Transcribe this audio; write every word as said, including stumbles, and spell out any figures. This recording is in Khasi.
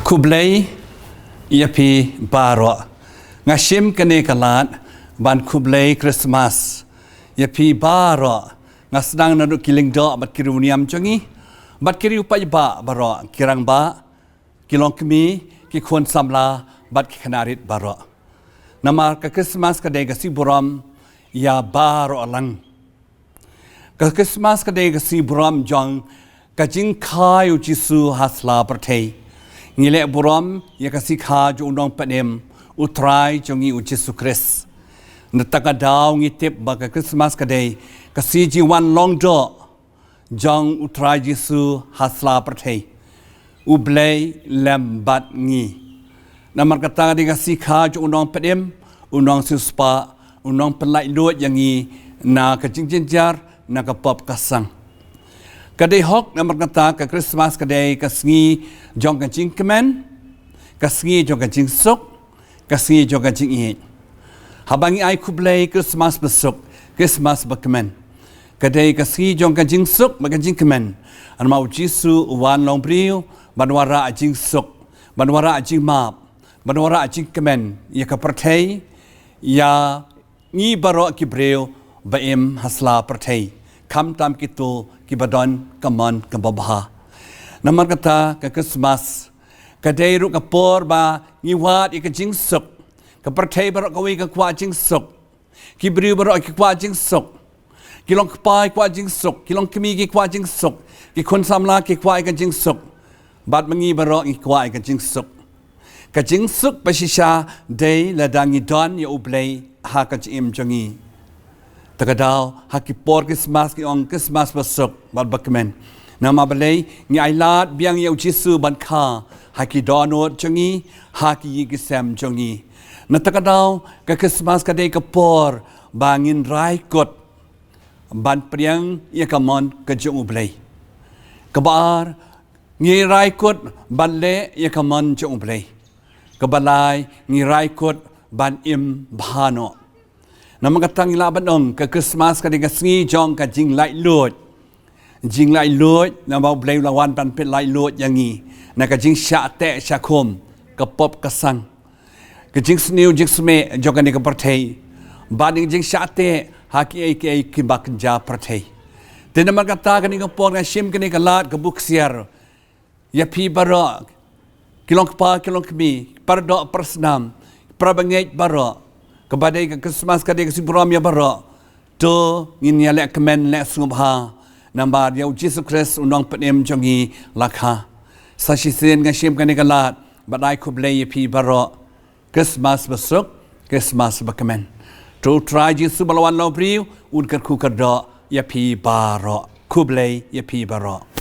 Khublei ïa phi baroh. Nga shim kane ka lad ban khublei Christmas ïa phi baroh. Nga sdang naduh ki lyngdoh bad ki riewniam jong ngi, bad ki riew paidbah baroh, ki rangbah, ki longkmie, ki khun samla bad ki khynnah rit baroh. Namar ka Christmas ka dei ka sngi burom ïa baroh lang. Ka Christmas ka dei ka sngi burom jong ka jingkha ïa u Jisu ha sla pyrthei. Ngi leh burom ïa ka sngi kha jong u Nongpynim, u Trai jong ngi u Jisu Khrist. Na kata ka daw ngi tip ba ka Christmas ka dei ka sngi jingwan long doh jong u Trai Jisu ha sla pyrthei. U Blei lem bad ngi. Namar kata ka dei ka sngi kha jong u Nongpynim, u Nongsiewspah, u Nongpynlaitluid ïa ngi na ka jingjynjar, na ka pop ka sang. Ka dei hok namar kata ka Christmas ka dei ka sngi jong ka jingkmen, ka sngi jong ka jingsuk, ka sngi jong ka jingïeit. Haba ngi ai khublei Christmas basuk, Christmas bakmen, ka dei ka sngi jong ka jingsuk bad ka jingkmen. Namar u Jisu u wan long briew ban wanrah jingsuk, ban wanrah jingmap, ban wanrah jingkmen ïa ka pyrthei, ïa ngi baroh ki briew ba im ha sla pyrthei, khamtam kito kiba don ka mon kaba bha. Namar kata ka Christmas ka dei ruh ka por ba ngi wad ïa ka jingsuk. Ka pyrthei baroh kawei ka kwah jingsuk. Ki briew baroh ki kwah jingsuk. Ki longkpa ki kwah jingsuk, ki longkmie ki kwah jingsuk, ki khun samla ki kwah ïa ka jingsuk. Bad ma ngi baroh ngi kwah ïa ka jingsuk. Ka jingsuk ba shisha dei lada ngi don ïa u Blei ha ka jingim jong ngi. Ta ka daw ha ki por Christmas ngi ong Christmas basuk bad bakmen. Namar balei? Ngi ailad biang ïa u Jisu ban kha ha ki dohnud jong ngi, ha ki ïing ki sem jong ngi. Na kata ka daw ka Christmas ka dei ka por ba ngin rai kut ban pdiang ïa ka mon ka jong u Blei. Kaba ar, ngi rai kut ban leh ïa ka mon jong u Blei. Kaba lai, ngi rai kut ban im bha noh. Namar kata ngi lah ban ong ka Christmas ka dei ka sngi jong ka jinglaitluid. Jinglaitluid, namar u Blei u la wan ban pynlaitluid ïa ngi na ka jingshah teh shah khum, ka pop ka sang, ka jingsniew jingsmeh jong kane ka pyrthei, bad ka jingshah teh ha kiei kiei kiba kynja pyrthei. Te namar kata kane ka por nga shim kane ka lad ka buksiar ïa phi baroh, ki longkpa ki longkmie, para doh para snam, para bangeit baroh. Kaba dei ka Christmas ka dei ka sngi burom ïa baroh. To ngin ïa leh kmen leh sngewbha namar ïa u Jisu Khrist u Nongpynim jong ngi la kha. Sa shisien nga shim kane ka lad bad ai khublei ïa phi baroh. Christmas basuk, Christmas bakmen. To u Trai Jisu ba la wan long briew un kyrkhu kyrdoh ïa phi baroh. Khublei ïa phi baroh.